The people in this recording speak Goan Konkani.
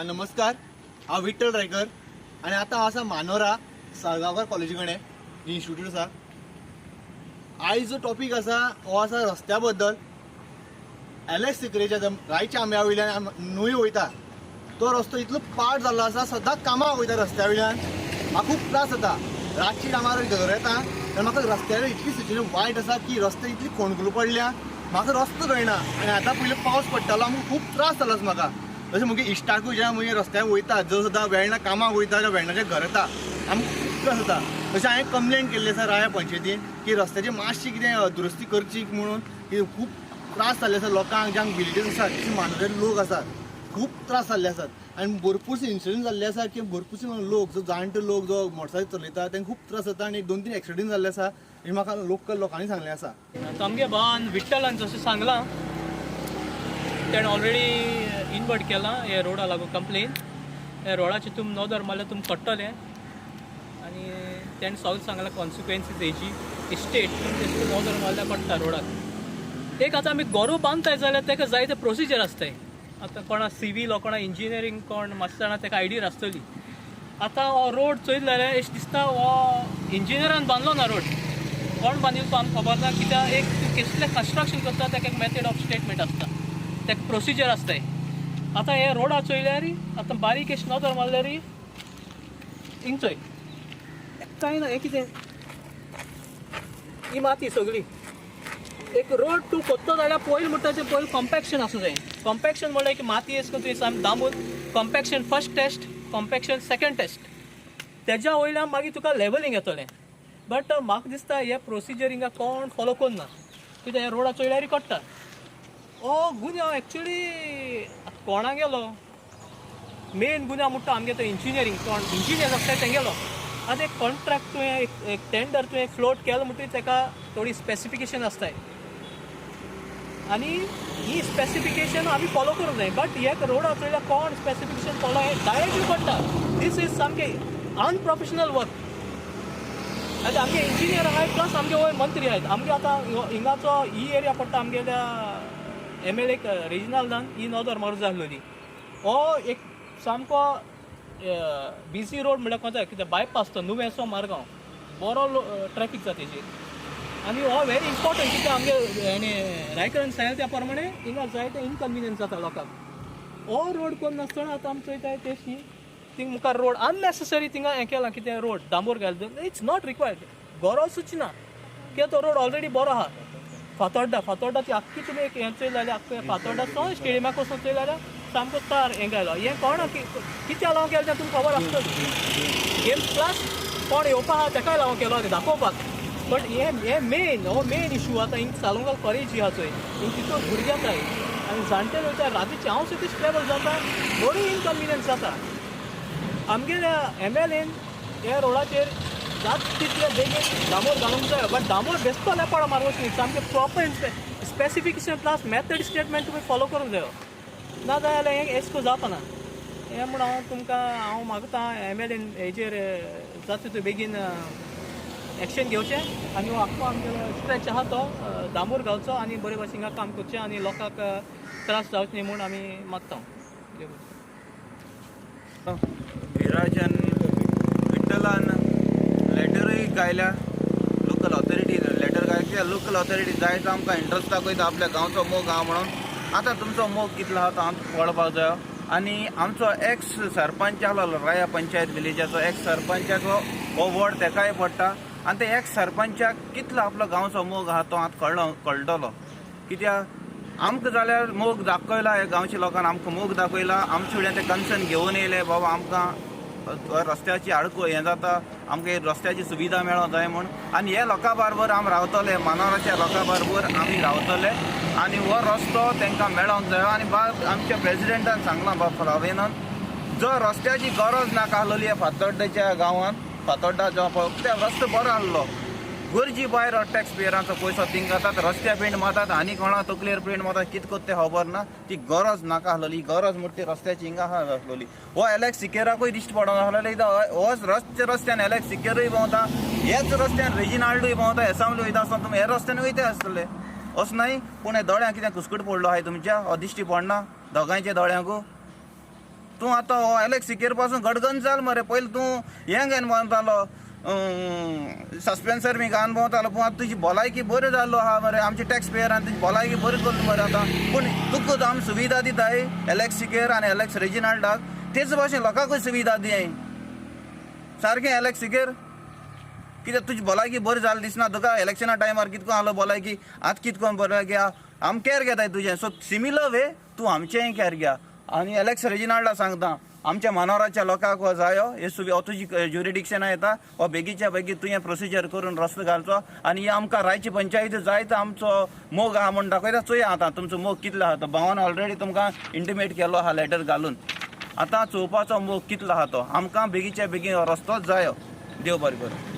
नमस्कार, हांव विठ्ठल रायकर आनी आतां हांव आसा मानोरा साळगांवकर कॉलेजी कडेन जी इन्स्टिट्यूट आसा. आयज जो टॉपीक आसा हो आसा रस्त्या बद्दल. एल एस सिकरेच्या रायच्या आंब्या वयल्यान न्हंय वयता तो रस्तो इतलो पाड जाल्लो आसा. सदांच कामाक वयता रस्त्या वयल्यान म्हाका खूब त्रास जाता. रातची टायमार घर येता आनी म्हाका रस्त्यार इतली सिच्युएशन वायट आसा की रस्ते इतली खोणकुलां पडल्या, म्हाका रस्तो कळना. आनी आतां पयलीं पावस पडटालो, आमकां खूब त्रास जालो म्हाका. तशें म्हगे इश्टाकूय जेन्ना मागीर रस्त्यार वयता, जो सदां वेर्णा कामाक वयता जाल्यार वेर्णाच्या घर येता, आमकां खूब त्रास जाता. तशें हांवें कंप्लेन केल्ली आसा राया पंचायतीन की रस्त्याची मातशी कितें दुरुस्ती करची म्हणून, की खूब त्रास जाल्ले आसा लोकांक. ज्यांक विलेजीस आसात, जशे मानोऱ्याचे लोक आसात, खूब त्रास जाल्ले आसात. आनी भरपूरसे इन्सिडंट जाल्ले आसा की भरपूरसे लोक, जो जाणटे लोक जो मोटरसायकल चलयता, तांकां खूब त्रास जाता. आनी एक दोन तीन एक्सिडंट जाल्ले आसा हें म्हाका लोकल लोकांनी सांगलें आसा. आमगे भावान विठ्ठलान जशें सांगलां, तेणें ऑलरेडी इनवर्ट केलां हे रोडा लागून कंप्लेन. हे रोडाचेर तुमी नदर मारल्यार तुमकां कळटलें. आनी तेणें सगळें सांगलां कॉन्सिक्वेन्सीस हेजी स्टेट. तुमी नदर मारल्यार कळटा रोडाक. एक आतां आमी गोरो बांदताय जाल्यार ताका जायते प्रोसिजर आसताय. आतां कोणा सिवील, कोणा इंजिनियरींग, कोण मातशें जाणां ताका आयडिया आसतली. आतां हो रोड चोयत जाल्यार अशें दिसता हो इंजिनियरान बांदलो ना रोड. कोण बांदिल्लो तो आमकां खबर ना. कित्याक एक कसलें कन्स्ट्रक्शन करता ताका एक मेथड ऑफ स्टेटमेंट आसता, ताका प्रोसिजर आसताय. आतां हे रोडा चोयल्यार, आतां बारीक अशें नदर मारल्यार हिंग चोय, कांय ना. हें कितें? ही माती सगळी. एक रोड तूं कोत्तो जाल्यार पयलीं म्हणटा तें पयलीं कॉम्पॅक्शन आसूं जाय. कॉम्पॅक्शन म्हणल्यार की माती अशें करून तुवें सामकें दामून compaction first test, compaction second test, तेज्या वयल्यान मागीर तुका लेवलिंग येतलें. बट म्हाका दिसता हे प्रोसिजर हिंगा कोण फॉलो करना, कित्याक ह्या रोडा चोयल्यार कळटा. हो गुन्यांव एक्चुली कोणागेलो मेन गुन्यांव म्हणटा आमगे तो इंजिनियरींग, कोण इंजिनियर आसता तेंगेलो. आतां एक कॉन्ट्रॅक्ट तुवें एक टेंडर तुवें फ्लोट केलो म्हणटकीर ताका थोडी स्पेसिफिकेशन आसताय आनी ही स्पेसिफिकेशन आमी फॉलो करूंक जाय. बट हे रोडा चोयल्यार कोण स्पेसिफिकेशन फॉलो हें डायरेक्टली पडटा. दीस is सामकें अनप्रोफेशनल वर्क. आतां आमगे इंजिनियर आहाय, प्लस आमगे वयर मंत्री आहात आमगे. आतां हिंगाचो ही एरिया पडटा आमगेल्या एमएलए रेजिनाल्दान ही नदर मारूं जाय आसलेली. हो एक सामको बिजी रोड म्हणल्यार कोता कितें बायपास तो नुवेंचो मारगांव, बरो ट्रॅफीक जाता तेजेर. आनी हो व्हेरी इम्पॉर्टंट, कित्याक आमगे हेणें रायकरान सांगलें त्या प्रमाणे हिंगा जायते इनकन्विनियन्स जाता लोकांक. हो रोड कोन्न नासतना आतां आमी चोयताय तेश न्ही, थिंग मुखार रोड अननेसेसरी थिंगा हें केलां. कितें रोड डांबोर घाल, it's not required, गरजूच ना, कित्याक तो रोड ऑलरेडी बरो आहा. फातोड्डा, फातोड्डा ती आख्खी तुमी एक हें चोयले जाल्यार आख्खे फातोड्डा तो स्टेडियमाक वचून चोयले जाल्यार सामको तार हें घायलो. हें कोणा कित्याक लावंक केलें तें तुमकां खबर आसतली. गेम प्लस कोण येवपा आहा तेकाय लावंक केलो आनी दाखोवपाक. बट हे हे मेन, हो मेन इशू. आतां हिंग सालुंगाल कॉलेज आहा चोय, हिंग तितून भुरगे येताय आनी जाणटे वयता रातीचे. हांव सुद्दां ट्रॅवल जाता, बरी इनकन्विनियन्स जाता. आमगेल्या एमएलएन ह्या रोडाचेर जात तितले बेगीन डांबोर घालूंक जाय. बट डांबोर बेश्टो लेपाड मारवच न्ही, सामकें proper specification plus method statement तुमी फॉलो करूंक जायो, ना जाल्यार हें एस्को जावपाना. हें म्हूण हांव तुमकां हांव मागता, एमएलएन हेजेर जाता तितले बेगीन एक्शन घेवचें आनी हो आख्खो आमगेलो स्ट्रेच आहा तो डांबोर घालचो आनी बरे भाशेन हिंगा काम करचें आनी लोकांक त्रास जावचे न्ही म्हूण आमी मागता. विराजन विठ्ठलान लेटरूय गायल्या लोकल ऑथॉरिटी. लेटर गायल्या लोकल ऑथॉरिटी जायतो आमकां इंट्रस्ट दाखयता, आपल्या गांवचो मोग आहा म्हणून. आतां तुमचो मोग कितलो आहा तो आमकां कळपाक जायो. आनी आमचो एक्स सरपंच आहलो, राया पंचायत विलेजाचो एक्स सरपंचाचो हो वॉर्ड तेकाय पडटा. आनी ते एक्स सरपंचाक कितलो आपलो गांवचो मोग आहा तो आतां कळ्ळो कळटलो. कित्याक आमकां जाल्यार मोग दाखयला, ह्या गांवच्या लोकांक आमकां मोग दाखयला. आमचे फुड्यान ते कन्सर्न घेवन येयले, बाबा आमकां रस्त्याची आडको हें जाता, आमकां रस्त्याची सुविधा मेळोंक जाय म्हूण. आनी हे लोकां बरोबर आमी रावतले, मानोराच्या लोकां बरोबर आमी रावतले आनी हो रस्तो तांकां मेळोंक जायो. आनी बाब आमच्या प्रेजिडेंटान सांगलां, बाब फ्लाविनान, जो रस्त्याची गरज नाका आसलेली ह्या फातोड्डेच्या गांवांत. फातोड्डा जो पळय त्या रस्तो बरो आसलो. गरजी भायर टॅक्स पेयरांचो पयसो थिंग घातात, रस्त्या पेंट मारतात आनी कोणा तकलेर पेंट मारतात, कितें करता तें खबर ना. ती गरज नाका आसलेली. गरज म्हणटा ती रस्त्याची हिंगा आहा आसलेली. हो एलेक्स सिकेराकूय दिश्टी पडोना आसलेले. हो रस्ते रस्त्यान एलेक्स सिकेरूय भोंवता, हेच रस्त्यान रेजिनाल्डूय भोंवता. एसामली वयता आसतना तुमी हे रस्त्यान वयता आसतले असो न्हय, पूण हे दोळ्यांक कितें कुस्कूट पडलो आहाय तुमच्या? हो दिश्टी पडना दोगांयच्या दोळ्यांकू? तूं आतां हो एलेक्स सिकेर पासून गडगंज जाल मरे. पयलीं तूं हें घेवन भोंवतालो, सस्पेन्सर बी घालून भोंवतालो, पूण आतां तुजी भलायकी बरी जाल्लो आहा मरे. आमचे टॅक्स पेयरान तुजी भलायकी बरी करून मरे आतां. पूण तुका आमी सुविधा दिताय एलेक्स सिकेर आनी एलेक्स रेजिनाल्डाक, तेच भाशेन लोकांकूय सुविधा दियाय सारकें. एलेक्स सिकेर, कित्याक तुजी भलायकी बरी जाली दिसना तुका? इलेक्शना टायमार कितको आहलो भलायकी, आतां कितको भलायकी आहा, आमी कॅर घेताय तुजें. सो सिमिलर वे तूं आमचेंय कॅर घे. आनी एलेक्स रेजिनाल्डा सांगता, आमच्या मानोराच्या लोकांक हो जायो हे सुवी, हो तुजी ज्युरिडिक्शना येता. हो बेगीच्या बेगीन तुवें प्रोसिजर करून रस्तो घालचो. आनी ही आमकां रायची पंचायत जाय तो आमचो मोग आहा म्हूण दाखयता. चोया आतां तुमचो मोग कितलो आहा तो. भावान ऑलरेडी तुमकां इंटिमेट केलो आहा लेटर घालून. आतां चोवपाचो मोग कितलो आहा तो. आमकां बेगीच्या बेगीन हो रस्तो जायो. देव बरें करूं.